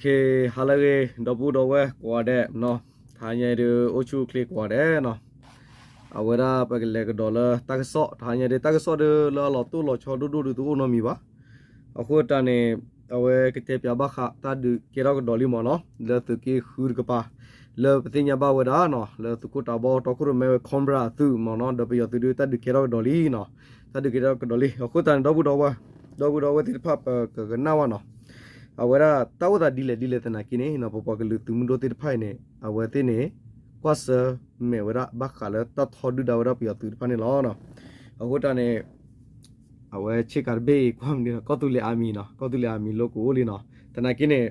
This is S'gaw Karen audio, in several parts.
ကဲ ဟါလၢအဂ့ၤ ဒီပုၢ်ဒီဝဲၢ်ကိးဂၤဒဲးနီၤ, တဟါညါအံၤဒုး အိၣ်ဆူၣ်အိၣ်ချ့ကိးဂၤဒဲးနီၤ, အဝဲဒၣ်ပကလဲၤကဒီးလၢတၢ်ကစီၣ် တဟါညါဒုး တၢ်ကစီၣ်ဒုးလၢအလီၤတိၢ်လီၤဆီဒိၣ်ဒိၣ်ဒုးတအိၣ်နီတမံၤဘၣ်. အဃိသတးန့ၣ် အဝဲကတဲပၠးဘၣ်ဃးတၢ်ဒုးကဲထီၣ်ကဒီးလံမ့ၢ်နီၤ, လၢသုးက့ဃုတကပၤ လၢပသ့ၣ်ညါဘၣ်ဝဲဒၣ်နီၤ လၢသုးခိၣ်တးဘီတီခိၣ်ရိၣ်မဲဝဲ Cobra အသုးမ့ၢ်နီၤ, ဒီးပယီၤသုးဒုးတၢ်ဒုးကဲထီၣ်ကဒီးလံနီၤ, တၢ်ဒုးကဲထီၣ်ကဒီးလံ. အဃိသတးန့ၣ် ဒီပုၢ်ဒီဝဲၢ် ဒီပုၢ်ဒီဝဲၢ်သ့ၣ်တဖၣ် ပကကနၣ်ဝဲနီၤ, အဝဲဒၣ်တၢ်အိၣ်သးဒ်လဲၣ်ဒ်လဲၣ်သနာ်က့န့ၣ်နီၤ, ပပှၤကလုာ်သုးမုၢ်ဒိၣ်သ့ၣ်တဖၣ်အံၤန့ၣ် အဝဲသ့ၣ်န့ၣ် ကွၢ်ဆၢၣ်မဲာ်ဝဲဒၣ်ဘၣ်ဃးလၢတၢ်ထီဒုၣ်ဒါဝဲဒၣ်ပယီၤသုးတဖၣ်န့ၣ်လီၤ. အဃိသတးန့ၣ် အဝဲဆ့ကၤတဘ့ၣ်အံၤ ကွၢ်မနုၤ ကီၢ်သူလ့ၤ army နီၤ, ကီၢ်သူလ့ၤ army လိၣ်ကအိၣ်လံနီၤ, သနာ်က့န့ၣ်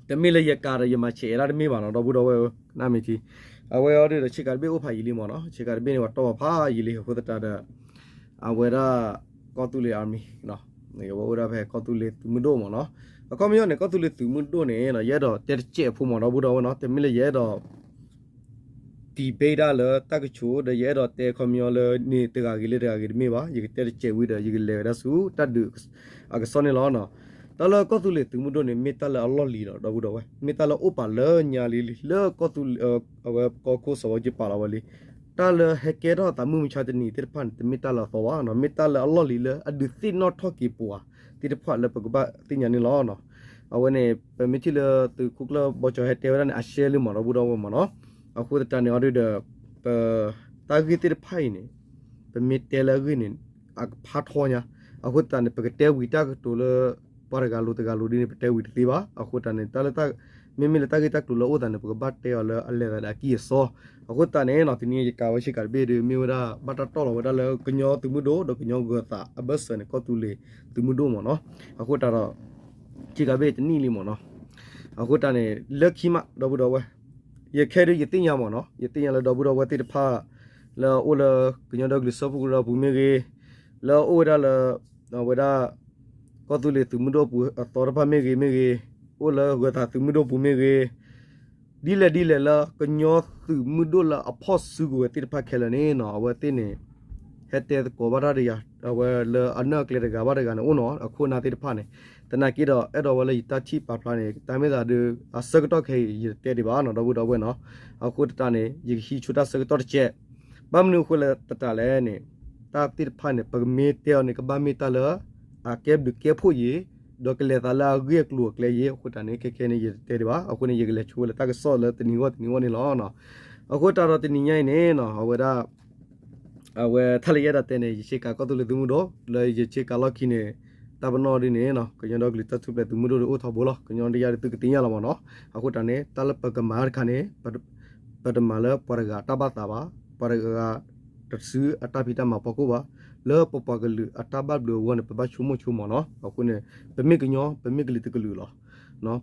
တမ့ၢ်လၢယကၤဒီးယမၤဆဲးအဲၣ်ဒၣ်တမ့ၢ်ဘၣ်နီၤ, ဒီပုၢ်ဒီဝဲၢ်ဧၢ, နမ့ၢ်ထံ အဝဲအံၤဒုးဒီး ဆ့ကၤတဘ့ၣ်အိၣ်ဖးယံာ်လံမ့ၢ်နီၤ, ဆ့ကၤတဘ့ၣ်န့ၣ် ပှၤတီၢ်ဘၣ်ဖးယံာ်လံ. အဃိသတးဒီး အဝဲဒၣ် ကီၢ်သူလ့ၤ army နီၤ, အဝဲအိၣ်ဒၣ်ဖဲကီၢ်သူလ့ၤသုးမုၢ်ဒိၣ်မ့ၢ်နီၤ, အခီပညီန့ၣ် ကီၢ်သူလ့ၤသုးမုၢ်ဒိၣ်န့ၣ်နီၤ, ယအဲၣ်ဒိးတဲတစဲးဖိမ့ၢ် ဒီပုၢ်ဒီဝဲၢ်နီၤ, တမ့ၢ်လၢယအဲၣ်ဒိး debate ဒၣ်လၢတၢ်ကဆိး ဒီးယအဲၣ်ဒိးတဲခီပညီလၢန့ၣ်တဂၤဂ့ၤလၢတဂၤဂ့ၤတမ့ၢ်ဘၣ်, ယကတဲတစဲးဝံၤဒီး ယကလဲၤဝဲဒၣ်ဆူတၢ်ဒုးအကစီၣ်န့ၣ်လီၤ. တၢ်လၢကီၢ်သူလ့ၤသုးမုၢ်ဒိၣ်န့ၣ် မ့ၢ်တၢ်လၢအလီၢ်လံၤလီၤ ဒီပုၢ်ဒီဝဲၢ်, မ့ၢ်တၢ်လၢအိၣ်ပာ်လၢညါလံလံ လၢကီၢ်သူလ့ၤ အဝဲကီၢ်ခိၣ်စီၤဘၣ်ကၠ့ပာ်လီၤဝဲလံ, တၢ်လၢဟဲကဲထီၣ်သးမုၢ်မဆါတနံၤသ့ၣ်တဖၣ်န့ၣ် တမ့ၢ်တၢ်လၢအသီဘၣ်နီၤ, မ့ၢ်တၢ်လၢအလီၢ်လံၤလၢအဒုးသ့ၣ်နီၣ်ထီၣ်က့ၤပှၤသ့ၣ်တဖၣ်လၢပကဘၣ်သ့ၣ်ညါန့ၣ်လီၤ. အဝဲန့ၣ် ပမ့ၢ်ထံၣ်လၢသုးခိၣ်ကျၢၢ်ဘီကၠီဟဲတဲဝဲဒၣ်န့ၣ် အရှဲလံမ့ၢ် ဒီပုၢ်ဒီဝဲၢ်မ့ၢ်နီၤ, အဃိသတးန့ၣ်အီၤဒုးဒီး ပ တၢ်ဂ့ၢ်သ့ၣ်တဖၣ်အံၤန့ၣ် ပမ့ၢ်တဲလၢအဂ့ၢ်န့ၣ် အကဖးထီညါ, အဃိသတးန့ၣ် ပကတဲဝံၤတၢ်ကတိၤလၢ ပှၤတဂၤလိၤတဂၤလိၤဒ်န့ၣ် ပတဲဝံၤတသ့ဘၣ်. အဃိသတးန့ၣ် တၢ်လၢ မ့မ့ၢ်လၢတၢ်ဂ့ၢ်တၢ်ကျိၤလၢအအိၣ်သးန့ၣ် ပကဘၣ်တဲအီၤလၢအလဲၤသးဒီးအကံၢ်အစီ, အဃိသတးန့ၣ်နီၤ တနံၤအံၤယကၤဝဲဆ့ကၤတဘ့ၣ်ဒီး မ့ၢ်ဝဲဒၣ်ဘၣ်တၢ်တီၢ်လီၤဝဲဒၣ်လၢကညီသုးမုၢ်ဒိၣ် ဒီးကညီဂၢၤသးအဘၢၣ်စၢၤန့ၣ် ကီၢ်သူလ့ၤသုးမုၢ်ဒိၣ်မ့ၢ်နီၤ, အဃိသတးဒီး ဆ့ကၤတဘ့ၣ်တနံၣ်လံမ့ၢ်နီၤ, အဃိသတးန့ၣ် လၢခံမး ဒီပုၢ်ဒီဝဲၢ် ယခဲဒုးယသ့ၣ်ညါမ့ၢ်နီၤ, ယသ့ၣ်ညါလၢဒီပုၢ်ဒီဝဲၢ်သ့ၣ်တဖၣ် လၢအအိၣ်လၢကညီဒီကလုာ်စၢဖှိၣ်ကရၢပူၤမ့ၢ်ဂ့ၤ, လၢအအိၣ်ဝဲဒၣ်လၢ အဝဲဒၣ် ကီၢ်သူလ့ၤသုးမုၢ်ဒိၣ်ပူၤအသီတဖၣ်မ့ၢ်ဂ့ၤမ့ၢ်ဂ့ၤ, အိၣ်လၢဂၢၤသးသုးမုၢ်ဒိၣ်ပူၤမ့ၢ်ဂ့ၤ, ဒ်လဲၣ်ဒ်လဲၣ်လၢကညီသုးမုၢ်ဒိၣ်လၢအဖီၣ်စုကဝဲၤသ့ၣ်တဖၣ်ခဲလၢာ်န့ၣ်နီၤ, အဝဲသ့ၣ်န့ၣ် ဟဲတဲသကိးဘၣ်တၢ်ဒီးယၤ, အဝဲလၢအနၢၣ်အကျဲတဂၤဘၣ်တဂၤန့ၣ် အိၣ်နီၤ အခိၣ်အနၢ်သ့ၣ်တဖၣ်န့ၣ်, သနာ်က့ဒီး အဲၣ်ဒိးဝဲလၢယတၢ်ထံၣ်ပာ်ဖျါန့ၣ် တၢ်မ့ၢ်သးဒုး အဆၢကတီၢ်ခဲအံၤ ယတတဲဒံးဘၣ်နီၤ ဒီပုၢ်ဒီဝဲၢ်နီၤ, အဃိသတးန့ၣ် ယကဟံးဆိတၢ်ဆၢကတီၢ်တကဲး, ဘၣ်မနုၤအဃိလဲၣ်သတးလဲၣ်န့ၣ်, တၢ်သ့ၣ်တဖၣ်န့ၣ် ပကမ့ၢ်တဲအီၤန့ၣ် ကဘၣ်မ့ၢ်တၢ်လၢ အကဲဘျုးကဲဖှိၣ်ယံၤ, ဒီးကလဲၤသးလၢအဂ့ၢ်အကျိၤအကျဲယံၤ, အဃိသတးန့ၣ် ခဲခဲန့ၣ် ယတတဲဒံးဘၣ်, အဃိန့ၣ် ယကလဲၤဆိဝဲလၢတၢ်ကစီၣ်လၢတနံၤဂီၢ်တနံၤဂီၢ်န့ၣ်လီၤ. အဃိသတးဒီးတနံၤညါအံၤန့ၣ်နီၤ အဝဲဒၣ် အဝဲတၢ်လၢယအဲၣ်ဒိးတဲန့ၣ် ယဆ့ကၤကီၢ်သူလ့ၤသုးမုၢ်ဒိၣ် လၢယဆ့ကၤလီၢ်ခံန့ၣ် တၢ်ပနီၣ်ဒ်န့ၣ်နီၤ ကညီဒီကလုာ်တၢ်ထူၣ်ဖျဲးသုးမုၢ်ဒိၣ်ဒုးအိၣ်ထီဘိလီၤ. ကညီတယၢ်ဒုးသုကသ့ၣ်ညါလီၤမ့ၢ်နီၤ. အဃိသတးန့ၣ် တၢ်လၢပကမၤတခါန့ၣ် ပတမၤလၢပှၤတဂၤအတၢ်ဘၣ်သးဘၣ်, ပှၤတဂၤတစုအတၢ်ဖံးတၢ်မၤဖီခိၣ်ဘၣ်, လၢပပှၤကလုာ်အတၢ်ဘၣ်ဘျုးအဂီၢ်န့ၣ် ပဘၣ်ဆိကမိၣ်ဆိကမးနီၤ. အဃိန့ၣ် ပမ့ၢ်ကညီ ပမ့ၢ်ကလုာ်တကလုာ်လီၤ.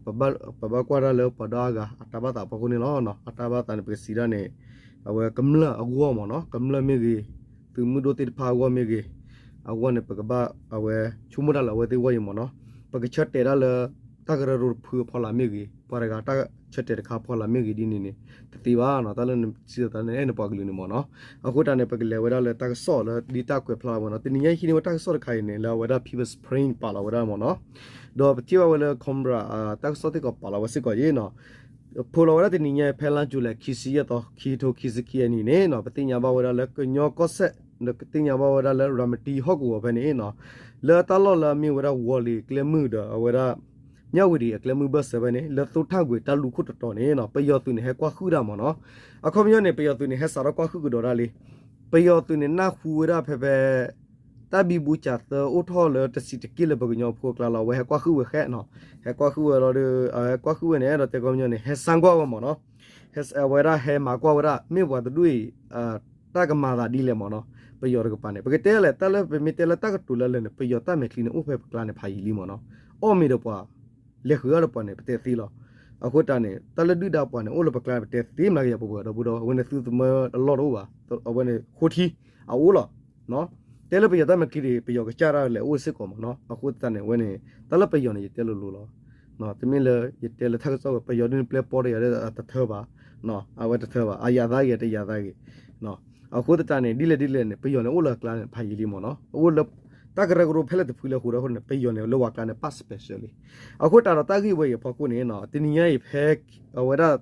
ပဘၣ်ကွၢ်တၢ်လၢပှၤဒီအါဂၤအတၢ်ဘၣ်သးဖီခိၣ်န့ၣ်လီၤ. အတၢ်ဘၣ်သးန့ၣ် ပကစံးဒၣ်န့ၣ် အဝဲကမျၢၢ်အဂီၢ်မ့ၢ်နီၤ, ကမျၢၢ်မ့ၢ်ဂ့ၤ, သုးမုၢ်ဒိၣ်သ့ၣ်တဖၣ်အဂီၢ်မ့ၢ်ဂ့ၤ, အဂီၢ်န့ၣ် ပကဘၣ်အဝဲဆိကမိၣ်တၢ်လၢအဝဲသ့ၣ်အဂီၢ်အံၤမ့ၢ်နီၤ. ပကဆၢတဲာ်ဒၣ်လၢ တၢ်ကရၢကရိတဖုအဖီလာ်မ့ၢ်ဂ့ၤ, ပှၤတဂၤတၢ်ဆၢတဲာ်တခါအဖီလာ်မ့ၢ်ဂ့ၤဒ်န့ၣ်န့ၣ် တသ့ဘၣ်နီၤ. တၢ်လၢနစံးသးန့ၣ် အဲၣ်နပှၤကလုာ်န့ၣ်မ့ၢ်နီၤ. အဃိတၢ်န့ၣ် ပကလဲၤဝဲဒၣ်လၢတၢ်ကစီၣ်လၢဒ်တၢ်ကွဲးဖျါဝဲနီၤ. တနံၤညါဟံးန့ၢ်ဝဲတၢ်ကစီၣ်တခါအံၤန့ၣ် လၢအဝဲဒၣ် People's Spring ပာ်လီၤဝဲဒၣ်မ့ၢ်နီၤ. ဒီးပထံၣ်ဘၣ်ဝဲလၢ Canberra တၢ်ကစီၣ်စ့ၢ်ကီးပာ်လီၤဝဲစ့ၢ်ကီးယဲနီၤ. ဖီၣ်လီၤဝဲဒၣ်တနံၤညါ ဖဲလါယူၤလံ ခံဆံယဲၢ်သီ ခံကထိခံဆံခံအနံၣ်န့ၣ်နီၤ, ပသ့ၣ်ညါဘၣ်ဝဲဒၣ်လၢကညီကီၢ်စဲၣ် ဒီးကသ့ၣ်ညါဘၣ်ဝဲဒၣ်လၢ ရၤမတံဟီၣ်ကဝီၤဖဲန့ၣ်နီၤ, လၢတၢ်လီၢ်လၢအမ့ၢ်ဝဲဒၣ် ဝီၤလ့ၤအကျဲမုၢ်ဒီးအဝဲဒၣ် မၠၣ်ဝတံၤအကျဲမုၢ်ဘၢၣ်စၢၤဖဲန့ၣ် လၢသိၣ်ထၣ်ကွံာ်တၢ်လူၢ်ခိၣ်တတီၤန့ၣ်နီၤ, ပယီၤသုးန့ၣ် ဟဲကွၢ်ဟုၣ်ဒၣ်မ့ၢ်နီၤ. အခီပညီန့ၣ် ပယီၤသုးန့ၣ် ဟဲစးထီၣ်ကွၢ်ဟုၣ်ကဒီးဒၣ်လံ. ပယီၤသုးန့ၣ် နၢ်ဟူဝဲဒၣ်ဖဲဖဲ တၢ်ဘံဘူစးသၢအိၣ်ထီၣ်လၢတဆံးတက့ၢ်လၢပကညီဖိအကျါလီၤ. အဝဲဟဲကွၢ်ဟုၣ်ဝဲဃဲနီၤ, ဟဲကွၢ်ဟုၣ်ဝဲလီၤဒီး ဟဲကွၢ်ဟုၣ်ဝဲန့ၣ် အဲၣ်ဒိးတဲခီပညီန့ၣ် ဟဲစၢ်ကွၢ်ဝဲမ့ၢ်နီၤ. အဝဲဒၣ်ဟဲမၤကွၢ်ဝဲဒၣ် မ့ၢ်ပှၤတဒူၣ်အံၤ တၢ်ကမၤသးဒ်လဲၣ်မ့ၢ်နီၤ. ပယီၤတကပၤန့ၣ် ပကတဲလဲၣ် တၢ်လၢပမ့ၢ်တဲလၢတၢ်ကတိၤလၢလၢာ်န့ၣ် ပယီၤတၢ်မဲာ်ချံန့ၣ် အိၣ်ဖဲပကျါန့ၣ် ဖးယံာ်လံမ့ၢ်နီၤ. အီၣ်မ့ၤဒီးပှၤ လဲၤဃုာ်ဒီးပှၤန့ၣ် ပတဲသ့လီၤ. အဃိတၢ်န့ၣ် တၢ်လၢဒုၣ်ဒါပှၤန့ၣ် အိၣ်လၢပကျါန့ၣ် ပတဲသ့မးကယၤပှၤဒီပုၢ်ဒီဝဲၢ် အဝဲန့ၣ်သုသမၢအလီၢ်တအိၣ်ဘၣ်. အဝဲန့ၣ်ဃိထံ အအိၣ်လီၤ. တဲလၢပယီၤတၢ်မဲာ်ချံဒီး ပယီၤကစၢ်ဒၣ်လဲာ်အိၣ်စ့ၢ်ကီးမ့ၢ်နီၤ. အဃိသတးန့ၣ် အဝဲန့ၣ် တၢ်လၢပယီၤန့ၣ် ယတဲလိၤလိၤလီၤ. တမ့ၢ်လၢယတဲလၢထၢ်ကစီၣ်ဝဲ ပယီၤဒ်န့ၣ်ပျဲပီတယၤဒီးအတထၢဘၣ်, အဝဲတထၢဘၣ် အယၤသးဂ့ၤ တယၤသးဂ့ၤ. အဃိသတးန့ၣ် ဒ်လဲၣ်ဒ်လဲၣ်န့ၣ် ပယီၤန့ၣ်အိၣ်လၢအကျါန့ၣ် ဖးယံာ်လံမ့ၢ်နီၤ. အိၣ်လၢ တၢ်ကရၢကရိဖဲလဲၣ်တဖုလဲၣ်အဃိဒီးန့ၣ် ပယီၤန့ၣ် လၢဝၤကျါန့ၣ် ပာ် special လံ. အဃိသတးဒီးတၢ်ဂ့ၢ်ဝဲအံၤအဖီခိၣ်န့ၣ် တနံၤညါအံၤဖဲ အဝဲဒၣ်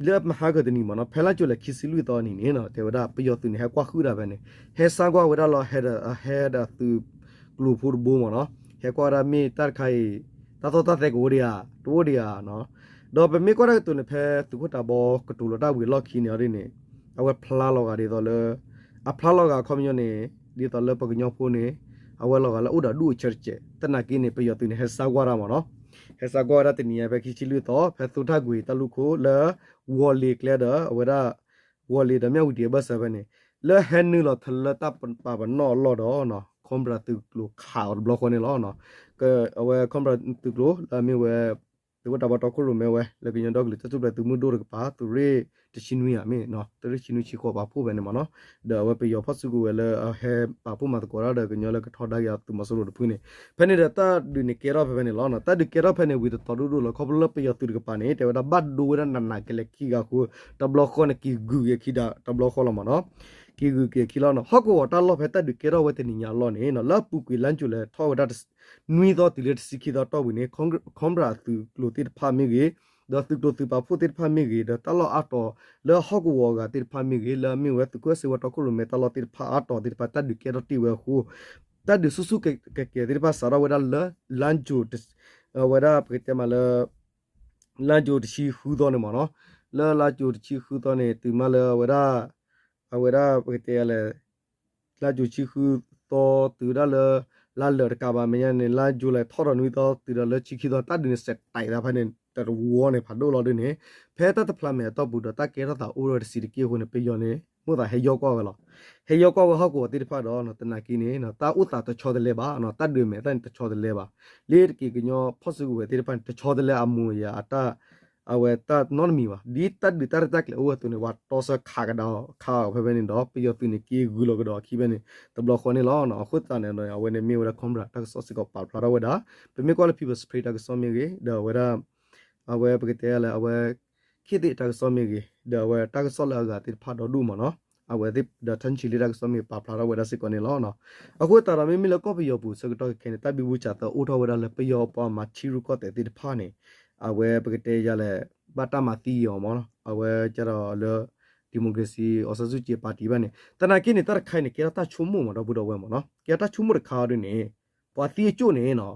လၢမဟါကတနံၤမ့ၢ်နီၤ ဖဲလါကၠိၤလဲၤခံဆံလွံၢ်သီနံၤန့ၣ်နီၤ တဲဝဲဒၣ်ပယီၤသုးန့ၣ် ဟဲကွၢ်ဃုာ်ဒၣ်ဖဲန့ၣ် ဟဲဆါကွၢ်ဝဲဒၣ်လီၤ ဟဲဒီး ဟဲဒီးသုးကျိၤဖိတဘိမ့ၢ်နီၤ ဟဲကွၢ်ဝဲဒၣ်မ့ၢ်တၢ်တခါအံၤ တၢ်သီၣ်တၢ်သဲကအိၣ်ဒံးဧါ တအိၣ်ဒံးဧါနီၤ ဒီးပမ့ၢ်ကွၢ်တၢ်ကတိၤန့ၣ် ဖဲသုးခိၣ်တးဘီကတိၤလီၤတၢ်ဝံၤအလီၢ်ခံန့ၣ်အီၤဒ်န့ၣ် အဝဲဖျါလီၤဂာ်ဒ်သိးလၢ အဖျါလီၤဂာ်အခီပညီန့ၣ် ဒ်သိးလၢပှၤကညီဖိန့ၣ် အဝဲလီၤဂာ်လၢအိၣ်ဒီးဒူၣ်အဆၢတကဲး သနာ်က့န့ၣ် ပယီၤသုးန့ၣ် ဟဲဆါကွၢ်တၢ်မ့ၢ်နီၤ ဟဲဆါကွၢ်ဝဲဒၣ်တနံၤညါဖဲခံဆံလွံၢ်သီ ဖဲသိတၢ်ကွံာ်တၢ်လူၢ်ခိၣ်လၢ ဝီၤလ့ၤကျဲဒီး အဝဲဒၣ် ဝီၤလ့ၤဒီးမၠၣ်ဝတံၤအဘၢၣ်စၢၤဖဲန့ၣ် လၢဟဲနုာ်လီၤထဲလၢတၢ်ပာ်ပနီၣ်အလီၢ်ဒီး Cobra သုးကျိၤခးအီၤတဘျီဃီန့ၣ်လီၤ. အဝဲ Cobra သုးကျိၤ လၢအမ့ၢ်ဝဲ သုးခိၣ်တးဘီတီခိၣ်ရိၣ်မဲဝဲ လၢကညီဒီကလုာ်တၢ်ထူၣ်ဖျဲးသုးမုၢ်ဒိၣ်တကပၤ သုးရ့ၣ်တဆံနွံဧါ မ့ၢ် သုးရ့ၣ်ဆံနွံဆံဃိးပာ်ဖှိၣ်ဖဲန့ၣ်မ့ၢ်နီၤ ဒီးအဝဲပယီၤဖီၣ်စုကဝဲၤလၢအဟဲပာ်ဖှိၣ်မၤသကိးတၢ်ဒီးကညီလၢကထီဒါက့ၤအသုးမီၤစိရိၤတဖုန့ၣ် ဖဲန့ၣ်ဒီးတၢ်ဒုးန့ၣ်ကဲထီၣ်ဖဲဖဲန့ၣ်လီၤ. တၢ်ဒုးကဲထီၣ်ဖဲန့ၣ်ဝံၤတတီၤဒိၣ်ဒိၣ်လီၤ ခီဖျိလၢပယီၤသုးတကပၤန့ၣ် တဲဝဲဒၣ်ဘၣ်ဒိဝဲဒၣ်နးနးကလဲာ်ခံဂၤအဃိ တဘျီဃီန့ၣ် က့ၤဂုာ်က့ၤအခံဒီးတဘျီဃီလီၤမ့ၢ်နီၤ က့ၤဂုာ်က့ၤအခံလီၤနီၤ. ဟီၣ်ကဝီၤတၢ်လီၢ်ဖဲတၢ်ဒုးကဲထီၣ်ဝဲတနံၤညါအလီၢ်န့ၣ် လၢအပူၤကွံာ်လါယူၤလဲၤထီၣ်ဝဲဒၣ် နွံသီတုၤလၢတဆံခံသီတီၢ်ဝံၤန့ၣ် Cobra အသုးကျိၤသ့ၣ်တဖၣ်မ့ၢ်ဂ့ၤ, ဒီးသုးကျိၤသုးပာ်ဖှိၣ်သ့ၣ်တဖၣ်မ့ၢ်ဂ့ၤ, ဒီးတၢ်လီၢ်အါတီၤလၢဟီၣ်ကဝီၤအဂၤသ့ၣ်တဖၣ်မ့ၢ်ဂ့ၤ, လၢအမ့ၢ်ဝဲသုးခိၣ်စ့ဝါတီခိၣ်ရိၣ်မဲတၢ်လီၢ်သ့ၣ်တဖၣ်အါတီၤသ့ၣ်တဖၣ် တၢ်ဒုးကဲထီၣ်တ့ၢ်ဝဲအဃိ တၢ်ဒုးဆူၣ်ဆူၣ်ကဲၤကဲၤသ့ၣ်တဖၣ်စးထီၣ်ဝဲဒၣ်လၢ လါယူၤ ဝဲဒၣ်ပကတဲမးလၢ လါယူၤတဆံဃုသီန့ၣ်မ့ၢ်နီၤ, လၢလါယူၤတဆံဃုသီန့ၣ် တုၤမးလၢအဝဲဒၣ် အဝဲဒၣ်ပကတဲလဲၣ် လါယူၤတဆံဃုသီ တုၤဝဲဒၣ်လၢ လါလၢာ်တကးဘၣ် မဲာ်ညါန့ၣ် လါယူၤလဲၤထီၣ်ဒီးနွံသီ တုၤဒီးလၢတဆံခံသီ တၢ်ဒုးန့ၣ် စဲးတဲးသးဖဲန့ၣ် တဝီန့ၣ် ဖးဒိၣ်လီၤဒ်န့ၣ် ဖဲတၢ်တဖျါမဲာ်အတီၢ်ပူၤဒီး တၢ်ကဲထီၣ်သးအိၣ်ဒီးတဆံးတက့ၢ်အဃိန့ၣ် ပယီၤန့ၣ် မိၣ်သးဟဲယီၢ်ကွၢ်ဝဲလီၤ. ဟဲယီၢ်ကွၢ်ဝဲဟီၣ်ကဝီၤသ့ၣ်တဖၣ်ဒီး သနာ်က့န့ၣ် တၢ်အိၣ်သးတဆီတလဲဘၣ်, တၢ်ဒုးမဲာ်သၣ်န့ၣ် တဆီတလဲဘၣ်. လၢတက့ၢ်ကညီဖီၣ်စုကဝဲၤသ့ၣ်တဖၣ်န့ၣ် တဆီတလဲအမူအယၤအတၢ် အဝဲတၢ်နီတမံၤဘၣ်. ဒ်တၢ်ဒုးတၢ်ရဲၣ်တၢ်ကျဲၤအိၣ်ဝဲအသိးန့ၣ် ပှၤတီဆၢခးကဒါခးအီၤဖဲဖဲန့ၣ်ဒီး ပယီၤသုးန့ၣ် က့ၤဂုာ်လီၤကဒီးအခံဖဲန့ၣ် တဘျီဃီန့ၣ်လီၤ. အဃိသတးန့ၣ်ဒီး အဝဲန့ၣ်မ့ၢ်ဝဲဒၣ် Cobra တၢ်ကစီၣ်စ့ၢ်ကီးပာ်ဖျါထီၣ်ဝဲဒၣ် ပမ့ၢ်ကွၢ်လၢ People's Spring တၢ်ကစီၣ်မ့ၢ်ဂ့ၤ ဒီးအဝဲဒၣ် အဝဲပကတဲလဲၣ် အဝဲ ခေတ်သစ် တၢ်ကစီၣ်မ့ၢ်ဂ့ၤ ဒီးအဝဲတၢ်ကစီၣ်လၢအဂၤသ့ၣ်တဖၣ်ဒီဒူၣ်မ့ၢ်နီၤ အဝဲသ့ၣ်ဒီး Than Chili တၢ်ကစီၣ်မ့ၢ်ဂ့ၤ ပာ်ဖျါထီၣ်ဝဲဒၣ်စ့ၢ်ကီးန့ၣ်လီၤ. အဃိသတးဒီးမ့မ့ၢ်လၢကီၢ်ပယီၤပူၤဆၢကတီၢ်ခဲအံၤန့ၣ် တၢ်ဘံဘူစၢ်သၢအိၣ်ထီၣ်ဝဲဒၣ်လၢပယီၤပှၤမၤထံရူၢ်ကီၢ်သဲးသ့ၣ်တဖၣ်န့ၣ် အဝဲပကတဲယၤလဲၣ် ဘၣ်တၢ်မၤသံအီၤမ့ၢ်နီၤ အဝဲကဒီးလၢ democracy အီစၢ်စုက့ၤပၣ်တံၣ်ဘၣ်န့ၣ် သနာ်က့န့ၣ် တၢ်တခါအံၤန့ၣ် ကဲထီၣ်တၢ်ဆိကမိၣ်မ့ၢ်ဒီပုၢ်ဒီဝဲၢ်မ့ၢ်နီၤ ကဲထီၣ်တၢ်ဆိကမိၣ်တခါအီၤဒ်န့ၣ် ပှၤသံအကၠိၣ်န့ၣ်နီၤ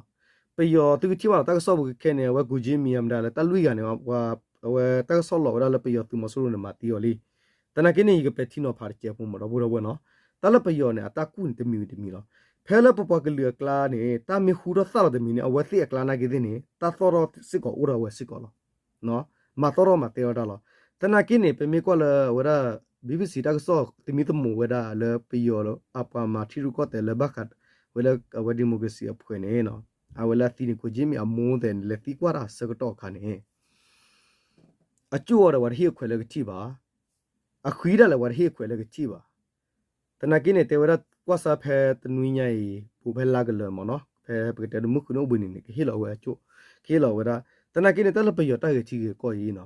ပယီၤသုကထံၣ်ဘၣ်လီၤ တၢ်ကစီၣ်ပူၤခဲခဲန့ၣ် အဝဲ ကူၣ်ကၠ့မံၤ အမတၤလဲၣ် တၢ်လွံၢ်ဂၤန့ၣ် အဝဲတၢ်ကစီၣ်လီၤဝဲဒၣ်လၢပယီၤသုးမီၤစိရိၤန့ၣ် မၤသံအီၤလံ. သနာ်က့န့ၣ် ယကပဲာ်ထံနီၤဖးတစဲးဖိမ့ၢ်ဒီပုၢ်ဒီဝဲၢ်နီၤ တၢ်လၢပယီၤန့ၣ် အတၢ်ကူၣ်န့ၣ်တမံၤဝံၤတမံၤလီၤ. ဖဲလၢပပှၤကလုာ်အကျါန့ၣ် တၢ်မ့ၢ်ဟူထီၣ်သၣ်လီၤတမံၤန့ၣ် အဝဲသ့ၣ်အကျါနာ်က့သ့ၣ်န့ၣ် တၢ်သီၣ်ထီၣ်စ့ၢ်ကီးအိၣ်ဒီးအဝဲစ့ၢ်ကီးလီၤ. မၤသီၣ်ထီၣ်မၤတဲထီၣ်တၢ်လီၤ. သနာ်က့န့ၣ် ပမ့ၢ်ကွၢ်လၢအဝဲဒၣ် ဘံဘံၣ်စံၣ် တၢ်ကစီၣ်သမံသမိးဝဲဒၣ်လၢပယီၤအပှၤမၤထံရူၢ်ကီၢ်သဲးလၢဘၣ်ဃးဝဲလၢအဝဲ democracy အဖှဲးန့ၣ် အဝဲလၢအသံန့ၣ် ကူၣ်ကၠ့မံၤ အမိၢ်သဲးန့ၣ် လဲၤသံကွၢ်တၢ်အဆၢကတီၢ်အခါန့ၣ် အကၠိၣ်အီၤဒီးပှၤတဟ့ၣ်အခွဲးလၢကထံၣ်ဘၣ် အဃံဒၣ်လဲာ်ပှၤတဟ့ၣ်အခွဲးလၢကထံၣ်ဘၣ်. သနာ်က့န့ၣ် တဲဝဲဒၣ်ကွၢ်စၢ်ဖဲတနွံညါအံၤ ပူၤဖဲလါကလၢာ်မ့ၢ်နီၤ ဖဲပကတဲဒ်မုၢ်ဃုနအိၣ်ဘှံးနံၤန့ၣ် ကဟ့ၣ်လီၤဝဲအကၠိၣ် ကဟ့ၣ်လီၤဝဲဒၣ် သနာ်က့န့ၣ် တၢ်လၢပယီၤတၢ်ဂဲၤထံဂဲၤကီၢ်အံၤနီၤ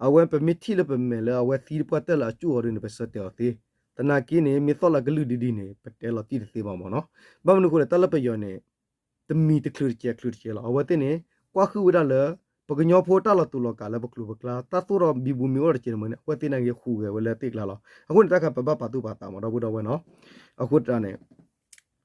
အဝဲပမ့ၢ်ထံၣ်လၢပမဲာ်လၢအဝဲသံတပှၢ်တၢၢ်လၢအကၠိၣ်အီၤဒ်န့ၣ် ပဆၢတဲာ်အီၤသ့ သနာ်က့န့ၣ် မ့ၢ်သီၣ်လၢကလုၢ်ဒ်ဒ်န့ၣ် ပတဲလီၤတံၢ်တသ့ဘၣ်မ့ၢ်နီၤ ဘၣ်မနုၤအဃိလဲၣ် တၢ်လၢပယီၤန့ၣ် တမံၤတချုးတကဲးချုးတကဲးလီၤ. အဝဲသ့ၣ်န့ၣ် ကွၢ်ဃုာ်ဝဲဒၣ်လၢ ပကညီဖိတၢ်လီၤတူာ်လီၤကာ်လၢပကျိၤပကျါ တၢ်သိၣ်ထီၣ်ဘံဘူမ့ၢ်အိၣ်ဒီးတကဲးန့ၣ်မ့ၢ်န့ၣ် အဝဲသ့ၣ်နာ်က့ဃုာ်ဂဲၤဝဲလၢသ့ၣ်ကျါလီၤ. အဃိန့ၣ် တၢ်ခါပဘၣ်ပာ်သူၣ်ပာ်သးမ့ၢ်ဒီပုၢ်ဒီဝဲၢ်နီၤ အဃိတၢ်န့ၣ်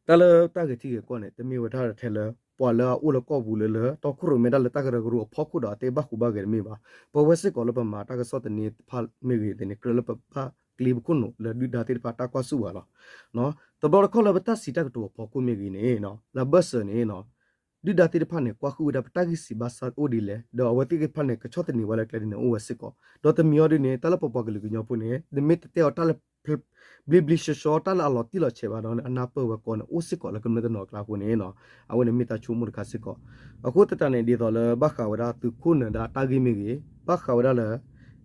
တၢ်လၢတၢ်ဂဲၤထံဂဲၤကီၢ်န့ၣ် တမ့ၢ်ဝဲဒၣ်ထဲလၢ ပှၤလၢအအိၣ်လၢကီၢ်ပူၤလၢလၢ တီခိၣ်ရိၣ်မဲတၢ်လၢတၢ်ကရၢကရိအဖီခိၣ်ဒီးအသ့ဘၣ်ဃူဘၣ်ဂဲၤတမ့ၢ်ဘၣ်. ပဝဲစ့ၢ်ကီးလၢပမၤတၢ်ကစီၣ်သန့သ့ၣ်တဖၣ်မ့ၢ်ဂ့ၤသ့ၣ်န့ၣ် ကြၢးလၢပဘၣ်ကျ့ပခိၣ်နူာ်လၢဒုၣ်ဒါသ့ၣ်တဖၣ်တၢ်ကွၢ်ဆူၣ်ဘၣ်လီၤ. တဘျီတခီၣ်လၢပတၢ်စံးတၢ်ကတိၤအဖီခိၣ်မ့ၢ်ဂ့ၤန့ၣ် လၢဘၢၣ်စၢၤန့ၣ် ဒုၣ်ဒါသ့ၣ်တဖၣ်န့ၣ် ကွၢ်ဃုာ်ဝဲဒၣ်ပတၢ်ဂံၢ်စံးဘၣ်စၢ်အိၣ်ဒ်လဲၣ် ဒီးအဝဲသ့ၣ်တဖၣ်န့ၣ် ကဆီၣ်သနံးဝဲလၢကျဲဒ်န့ၣ်အိၣ်ဝဲစ့ၢ်ကီး ဒီးတမံၤအီၤဒ်န့ၣ် တၢ်လၢပပှၤကလုာ်ကညီဖိန့ၣ် နမ့ၢ်တတဲအီၤတၢ်လၢ ဘျ့ဘျ့ဆှီဆှီ တၢ်လၢအလီၤတံၢ်လီၤဆဲးဘၣ်ဒီးန့ၣ် အနၢ်ပၢၢ်ဝဲကီးန့ၣ် အိၣ်စ့ၢ်ကီးလၢကမျၢၢ်တနီၤအကျါအဃိန့ၣ် အဝဲန့ၣ်မ့ၢ်တၢ်ဆိကမိၣ်တခါစ့ၢ်ကီး. အဃိသတးန့ၣ် ဒ်သိးလၢဘၣ်ဃးဝဲဒၣ်သုးခိၣ်နၢၤဒါအတၢ်ဂ့ၢ်မ့ၢ်ဂ့ၤ, ဘၣ်ဃးဝဲဒၣ်လၢ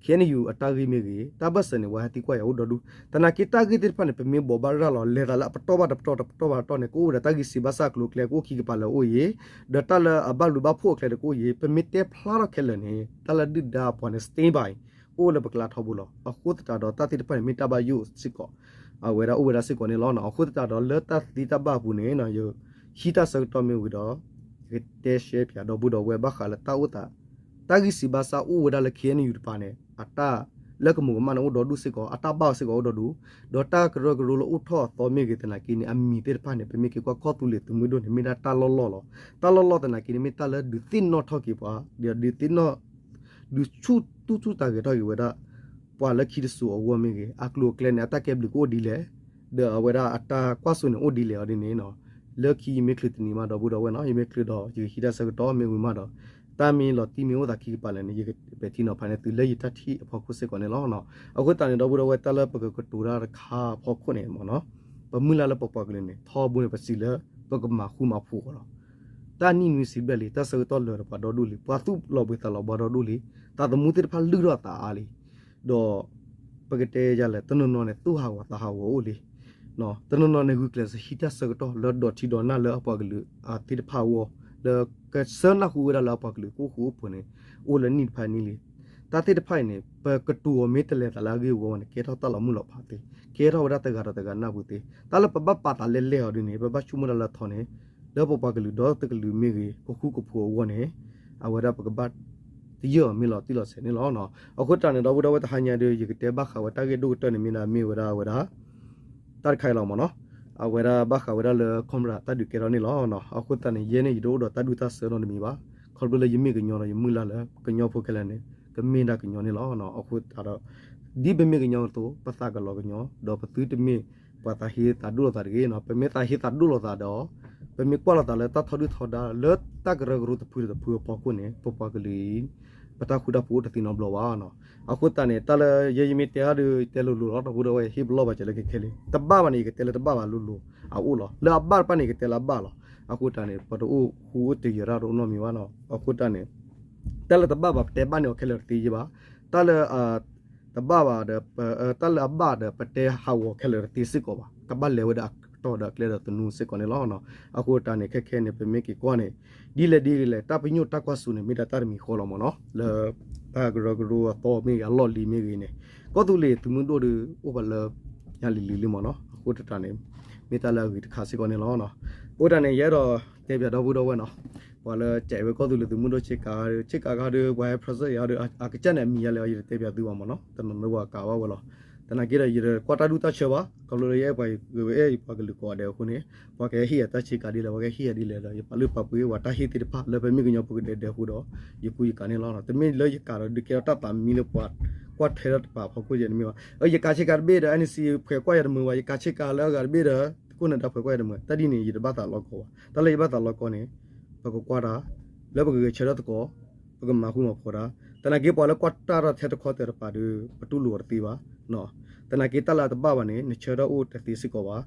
ခ့ၣ်အဲၣ်ယူၣ် အတၢ်ဂ့ၢ်မ့ၢ်ဂ့ၤ, တၢ်ဘၢၣ်စၢၤန့ၣ် ဝဲဟဲသံကွၢ်ယၤအိၣ်ဒီဒူၣ်, သနာ်က့တၢ်ဂ့ၢ်သ့ၣ်တဖၣ်န့ၣ် ပမ့ၢ်ဘိးဘၣ်ရၤလီၤ လဲၤသးလၢအပတီၢ်ဘၣ်တပတီၢ် တပတီၢ်ဘၣ်တပတီၢ်န့ၣ် ကအိၣ်ဝဲဒၣ်တၢ်ဂံၢ်စံးဘၣ်စၢ်အကျိၤအကျဲ ကအိၣ်ခံကပၤလၢအအိၣ်အံၤ, ဒီးတၢ်လၢအဘၣ်လူၤဘၣ်ဖှိၣ်အကျဲတကအိၣ်အံၤ, ပမ့ၢ်တဲဖျါထီၣ်ခဲလၢာ်န့ၣ် တၢ်လၢဒုၣ်ဒါအပှၤန့ၣ် stand by အိၣ်လၢပကျါထီဘိလီၤ. အဃိသတးဒီးတၢ်သ့ၣ်တဖၣ်န့ၣ် မ့ၢ်တၢ်ဘၣ်ယိၣ်စ့ၢ်ကီး အဝဲဒၣ်အိၣ်ဝဲဒၣ်စ့ၢ်ကီးန့ၣ်လီၤ. အဃိသတးဒီးလၢတၢ်သ့တၢ်ဘၣ်အပူၤန့ၣ် ဟံးတၢ်ဆၢကတီၢ်မ့ၢ်ဝံၤဒီး ယကတဲရှဲပၠးဒီပုၢ်ဒီဝဲၢ်ဘၣ်ဃးလၢတၢ်အိၣ်သး တၢ်ဂံၢ်စံးဘၣ်စၢ်အိၣ်ဝဲဒၣ်လၢ ခ့ၣ်အဲၣ်ယူၣ် တပၤန့ၣ် အတၢ်လၢကမူးကမၣ်န့ၣ်အိၣ်ဒီဒူၣ်စ့ၢ်ကီး အတၢ်ဘၣ်အီၤစ့ၢ်ကီးအိၣ်ဒီဒူၣ်, ဒီးတၢ်ကရၢကရိလၢအိၣ်ထီၣ်အသီမ့ၢ်ဂ့ၤသနာ်က့န့ၣ် အမံၤသ့ၣ်တဖၣ်န့ၣ် ပမ့ၢ်က့ၤကွၢ်ကီၢ်သူလ့ၤသုးမုၢ်ဒိၣ်န့ၣ် မ့ၢ်ဒၣ်တၢ်လီၢ်လီၢ်လီၤ. တၢ်လီၢ်လီၢ်သနာ်က့န့ၣ် မ့ၢ်တၢ်လၢဒုးသ့ၣ်နီၣ်ထီၣ်က့ၤပှၤ ဒီးဒုးသ့ၣ်နီၣ် ဒုးဆူၣ်တူၢ်ဆူၣ်သးဂဲၤထီၣ်က့ၤဝဲဒၣ် ပှၤလၢခံတစိၤအဂီၢ်မ့ၢ်ဂ့ၤ အကျိၤအကျဲန့ၣ် အတၢ်ကဲဘျုးကအိၣ်ဒ်လဲၣ်, ဒီးအဝဲဒၣ်အတၢ်ကွၢ်စိန့ၣ်အိၣ်ဒ်လဲၣ်အီၤဒ်န့ၣ် လၢခံယမ့ၢ်ချုးတနံၤမးဒီပုၢ်ဒီဝဲၢ်နီၤ ယမ့ၢ်ချုးဒီး ယကဟံးတၢ်ဆၢကတီၢ်မ့ၢ်ဝံၤမးဒီး တၢ်မ့ၢ်လီၤတံၢ်မ့ၢ်အိၣ်သးခံကပၤလဲၣ်န့ၣ် ယကပဲာ်ထံနီၤဖးန့ၢ်သုလၢယတၢ်ထံၣ်အဖီခိၣ်စ့ၢ်ကီးန့ၣ်လီၤ. အဃိသတးန့ၣ် ဒီပုၢ်ဒီဝဲၢ် တၢ်လၢပကကတိၤတၢ်တခါအဖီခိၣ်န့ၣ်မ့ၢ်နီၤ ပမုၢ်လၢ်လၢပပှၤကလုာ်န့ၣ် ထီဘိန့ၣ် ပစံးလၢ ပကမၤဃူမၤဖိးအီၤလီၤ. တၢ်နံၣ်နွံဆံဘျဲၣ်လံ တၢ်ဆၢကတီၢ်လၢာ်ဒီးပှၤဒီဒူၣ်လံ ပှၤသူၣ်လီၤဘှံးသးလီၤဘှါဒီဒူၣ်လံ သးသမူသ့ၣ်တဖၣ်လုၢ်ထီၣ်သးအါလံ ဒီး ပကတဲယၤလဲၣ် တနီၤနီၤန့ၣ် သူၣ်ဟးဂီၤသးဟးဂီၤအိၣ်လံ တနီၤနီၤန့ၣ် ဂုာ်ကျဲးစၢးဟံးတၢ်ဆၢကတီၢ်လၢဒီးထံဒီးနၢ်လၢအပှၤကလုာ်အသ့ၣ်တဖၣ်အဂီၢ် လၢကဆၢနၢ်ဟူဝဲဒၣ်လၢအပှၤကလုာ်ကအိၣ်ဃူအိၣ်ဖိးန့ၣ် အိၣ်လၢနံၣ်တဖၣ်နံၣ်လံ. တၢ်သ့ၣ်တဖၣ်အံၤန့ၣ် ပကတိၤအီၤမ့ၢ်တလဲၤသးလၢအဂ့ၢ်အဝီန့ၣ် ကဲထီၣ်တၢ်လီၤမုၢ်လီၤဖးသ့, ကဲထီၣ်ဝဲဒၣ်တဂၤဒီးတဂၤနၢ်ပူၤသ့. တၢ်လၢပဘၣ်ပာ်သးလဲၢ်လဲၢ်အီၤဒ်န့ၣ် ပဘၣ်ဆိကမိၣ်တၢ်လၢအထီန့ၣ် လၢပပှၤကလုာ်ဒီတကလုာ်မ့ၢ်ဂ့ၤ ကဃူကဖိးအဂီၢ်န့ၣ် အဝဲဒၣ်ပကဘၣ် တယၢၢ်အီၤမ့ၢ်လီၤတံၢ်လီၤဆဲးန့ၣ်လီၤ. အဃိသတးန့ၣ် ဒီပုၢ်ဒီဝဲၢ် တဟါညါဒီး ယကတဲဘၣ်ဃးဝဲတၢ်ဂ့ၢ်ဒိၣ်ကတၢၢ်န့ၣ် မ့ၢ်ဒၣ်မ့ၢ်ဝဲဒၣ်အဝဲဒၣ် တၢ်တခါအံၤလီၤမ့ၢ်နီၤ. အဝဲဒၣ်ဘၣ်ဃးဝဲဒၣ်လၢ Conference တၢ်ဒုးကဲထီၣ်န့ၣ်လီၤ. အဃိသတးန့ၣ် ယဲန့ၣ် ယတအိၣ်ဒီးတၢ်ဒူၣ်တၢ်ဆၢနီတမံၤဘၣ်. ခီဖျိလၢယမ့ၢ်ကညီဒီး ယမုၢ်လၢ်လၢကညီဖိခဲလၢာ်န့ၣ် ကမ့ၢ်ဒၣ်ကညီန့ၣ်လီၤ. အဃိသတးဒီး ဒ်ပမ့ၢ်ကညီအသိး ပသးကလီၤကညီ ဒီးပသုတမ့ၢ်ပှၤသးဟ့သးဒိၣ်လိာ်သးတဂ့ၤ. ပမ့ၢ်သးဟ့သးဒိၣ်လိာ်သးဒီး ပမ့ၢ်ကွၢ်လိာ်သးလၢတၢ်ထီဒုၣ်ထီဒါ လၢတၢ်ကရၢကရိတဖုတဖုအဖီခိၣ်န့ၣ် ပပှၤကလုာ်အံၤ ပတၢ်ဃူတၢ်ဖိးအိၣ်တသ့နီတဘျီဘၣ်. အဃိသတးန့ၣ် တၢ်လၢယဲယမ့ၢ်တဲအါဒီး တဲလိၤလိၤလီၤ ဒီပုၢ်ဒီဝဲၢ် ဟ့ၣ်ပလီၢ်ဘၣ်စၢၤလၢခဲခဲလံ. တဘၣ်ဘၣ်န့ၣ် ယကတဲလၢတဘၣ်ဘၣ်လိၤလိၤအအိၣ်လီၤ. လၢအဘၣ်တဖၣ်န့ၣ် ယကတဲလၢအဘၣ်လီၤ. အဃိသတးန့ၣ် ပတအိၣ်ဃူအိၣ်တယၢၤတၢ်တအိၣ်နီတမံၤဘၣ်နီၤ. အဃိသတးန့ၣ် တၢ်လၢတဘၣ်ဘၣ် ပတဲဘၣ်န့ၢ်အီၤခဲလၢာ်တသ့ယဲဘၣ်. တၢ်လၢ တဘၣ်ဘၣ်ဒီး တၢ်လၢအဘၣ်ဒီး ပတဲဟးဂီၤခဲလၢာ်တသ့စ့ၢ်ကီးဘၣ်. ကဘၣ်လဲၤဝဲဒၣ်အကတီၢ်ဒီးအကျဲဒီးသနူစ့ၢ်ကီးန့ၣ်လီၤ. အဃိသတးန့ၣ် ခဲခဲန့ၣ် ပမ့ၢ်က့ၤကွၢ်န့ၣ် ဒ်လဲၣ်ဒ်လဲၣ် တၢ်ပညိၣ်တၢ်ကွၢ်စိန့ၣ် မ့ၢ်ဒၣ်တၢ်တမံၤဃီလီၤမ့ၢ်နီၤ. လၢတၢ်ကရၢကရိအသီမ့ၢ်ဂ့ၤ အလီၢ်လံၤမ့ၢ်ဂ့ၤန့ၣ် ကီၢ်သူလ့ၤသုးမုၢ်ဒိၣ်ဒီး အိၣ်ပှၤလၢညါလံၤလံၤလံမ့ၢ်နီၤ. အဃိသတးန့ၣ် မ့ၢ်တၢ်လၢအဂ့ၤတခါစ့ၢ်ကီးန့ၣ်လီၤ. အဃိသတးန့ၣ် ယအဲၣ်ဒိးတဲပၠးဒီပုၢ်ဒီဝဲၢ်နီၤ ပှၤလၢကဲဝဲကီၢ်သူလ့ၤသုးမုၢ်ဒိၣ်ဆ့ကၤ ဆ့ကၤခါဒီး ပှၤဟဲ present ယၤဒီး အကစၢ်န့ၣ် အမံၤယၤလဲၣ် ယတတဲပၠးသုဘၣ်မ့ၢ်နီၤ. တနီၤမ့ၢ်ပှၤကးဘၣ်ဝဲလီၤ. သနာ်က့ဒီး ယတကွၢ်တၢ်ဒူၣ်တၢ်ဆၢဘၣ်. ခီဖျိလၢယအဲၣ်ပှၤဂ့ၤဝဲအဲၣ်ယပှၤကလုာ်ကိးဂၤဒဲးအဃိန့ၣ် ပှၤကဟဲဟ့ၣ်ယၤတၢ်ဆ့ကၤဒ်လဲၣ် ပှၤကဟဲဟ့ၣ်ယၤဒ်လဲၣ်ဒီး ယပာ်လုၢ်ပာ်ပှ့ၤပှၤတၢ်ဟ့ၣ်သ့ၣ်တဖၣ်လၢပမ့ၢ်ကညီဖိကဒဲကဒဲအဃိဒီး ယကူယကၤန့ၣ်လီၤ. တမ့ၢ်လၢယကၤဒီးဒုးကဲထီၣ်တၢ်သးမံလၢပှၤကွၢ်ထွဲထီၣ်တပၤအဖီခိၣ်ယဲန့ၣ်မ့ၢ်ဘၣ်. ယကၤဆ့ကၤတဘ့ၣ်ဒီး NCA ဖှဲးကွၢ်ယၤတမုာ်ဘၣ်, ယကၤဆ့ကၤလၢအဂၤတဘ့ၣ်ဒီး သုးခိၣ်နၢၤဒါဖှဲးကွၢ်ယၤတမုာ်, တၢ်ဒ်န့ၣ် ယတဘၣ်သးလီၤကီဘၣ်. တၢ်လၢယဘၣ်သးလီၤကီန့ၣ် ပကကွၢ်တၢ် လၢပကဂဲၤဆၢထၢၣ်သကိး, ပကမၤဃူမၤဖိးတၢ်. သနာ်က့ပှၤလၢကွၢ်တၢ်ထီၣ်ထဲတခီတၢၤတပၤဒီး ပတူၢ်လိာ်အီၤတသ့ဘၣ်. သနာ်က့တၢ်လၢအတဘၣ်ဘၣ်န့ၣ် နဆၢထၢၣ်အိၣ်တသ့စ့ၢ်ကီးဘၣ်.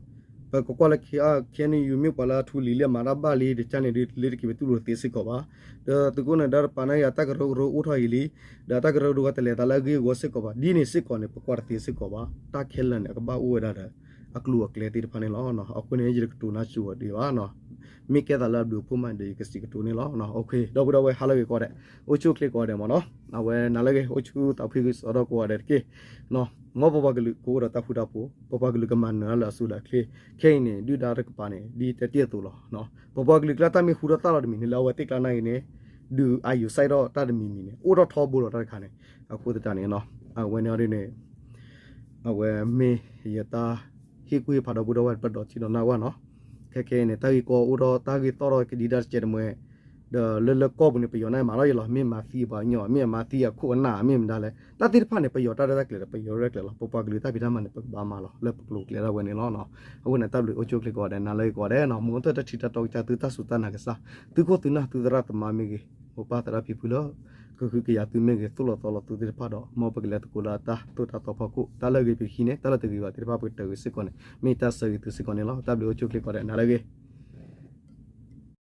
ပကကွၢ်လၢ ခ့ၣ်အဲၣ်ယူၣ် မ့ၢ်ပှၤလၢအထူလံၤလံ အမၤတၢ်ဘၣ်လံ တကၢ်န့ၣ်ဒီး လၢတက့ၤပတူၢ်လိာ်တသ့စ့ၢ်ကီးဘၣ်. ဒီးသုးခိၣ်နၢၤဒါတပၤန့ၣ် အတၢ်ကရၢကရိအိၣ်ထီၣ်အံၤလံ, ဒီးတၢ်ကရၢကရိတလဲၤသးလၢအဂ့ၢ်အဝီစ့ၢ်ကီးဘၣ်. ဒ်န့ၣ်စ့ၢ်ကီးန့ၣ် ပကွၢ်တသ့စ့ၢ်ကီးဘၣ်. တၢ်ခဲလၢာ်န့ၣ် အကဘၣ်အိၣ်ဝဲဒၣ်ဒီး အကျိၤအကျဲသ့ၣ်တဖၣ်န့ၣ်လီၤ. အဃိန့ၣ် ယတကတိၤနၢ်စူၤအီၤဒံးဘၣ်. မ့ၢ်ကဲသးလၢအဘျုးအဖှိၣ်မးဒီး ယကစံးကတိၤန့ၣ်လီၤ. ဒီပုၢ်ဒီဝဲၢ် ဟါလၢဂ့ၤကိးဂၤဒဲး, အိၣ်ဆူၣ်အိၣ်ချ့ကိးဂၤဒဲးမ့ၢ်နီၤ. အဝဲနၤလၢဂ့ၤ အိၣ်ဆူၣ်သးဖှံကစီဒီကိးဂၤဒဲးတက့ၢ်. မ်ပပှၤကလုာ်ကအိၣ်ဒီးတၢ်ဃူတၢ်ဖိး, ပပှၤကလုာ်ကမၤနၢၤတၢ်လၢအစိၤလၢအချ့. ခဲအံၤန့ၣ် ဒုၣ်ဒါတကပၤန့ၣ် ဒ်တဲတ့ၢ်အသိးလီၤ. ပပှၤကလုာ်ကျါတၢ်မ့ၢ်ဟူထီၣ်သၣ်လီၤတမံၤန့ၣ် လၢအဝဲသ့ၣ်ကျါနာ်က့န့ၣ် ဒုးအာရုံစိုက်ထီၣ်တၢ်တမံၤမံၤန့ၣ် အိၣ်ထီၣ်ထီဘိလီၤတၢ်တခါန့ၣ်. အဃိသတးန့ၣ် အဝဲန့ၣ်အီၤဒ်န့ၣ် အဝဲမ့ၢ်ယတၢ်ဟ့ၣ်ကူၣ်ဟ့ၣ်ဖးဒီပုၢ်ဒီဝဲၢ် ပဒီးထံဒီးနၢ်ဝဲနီၤ. ခဲခဲအံၤန့ၣ် တၢ်ဂ့ၢ်ကီအိၣ်ထီၣ် တၢ်ဂ့ၢ်သီၣ်ထီၣ်ကဒံဒါတကဲးတမှဲၤ, ဒီးလၢလၢကီၢ်ပူၤန့ၣ် ပယီၤန့ၣ်မၤထီၣ်ယဲလီၤ. မ့ၢ်မၤသံအပှၤကညီ, မ့ၢ်မၤသံအခိၣ်အနၢ်, မ့ၢ်မတၤလဲၣ်. တၢ်သ့ၣ်တဖၣ်န့ၣ် ပယီၤတၢ်ရဲၣ်တၢ်ကျဲၤဒီး ပယီၤရဲၣ်ကျဲၤလီၤ. ပပှၤကလုာ်တၢ်ဖံးတၢ်မၤန့ၣ် ပကဘၣ်မၤလီၤ လၢပကျိၤကျဲဒၣ်ဝဲန့ၣ်လီၤ. အဃိန့ၣ် တၢ်ဘျုးအိၣ်ဆူၣ်အိၣ်ချ့ကိးဂၤဒဲး, နၤလၢဂ့ၤကိးဂၤဒဲးနီၤ. မ်ကတၢၢ်တၢ်ထံတၢ်တီကစၢ် သုတၢ်စူၢ်တၢ်နာ်ကစၢ်, သုခိၣ်သုနၢ်သုသရၣ်သမါမ့ၢ်ဂ့ၤ, မိၢ်ပၢ်သရၣ်ဖံဖုလၢ ကဟုကယာ်သုမ့ၢ်ဂ့ၤ, သိၣ်လီၤသီလီၤသုသ့ၣ်တဖၣ်ဒီး မ်ပကလဲၤသကိးလၢအတၢ်သိၣ်တၢ်သီဖီခိၣ်, တၢ်လၢအဂ့ၤပကဟံးန့ၢ်, တၢ်လၢတဂ့ၤဘၣ်သ့ၣ်တဖၣ်ပကတၢၢ်ဂ့ၤစ့ၢ်ကီးန့ၣ် မ့ၢ်တၢ်ဆၢဂ့ၤသုစ့ၢ်ကီးန့ၣ်လီၤ. တၢ်ဘျုးအိၣ်ဆူၣ်အိၣ်ချ့ကိးဂၤဒဲး, နၤလၢဂ့ၤ.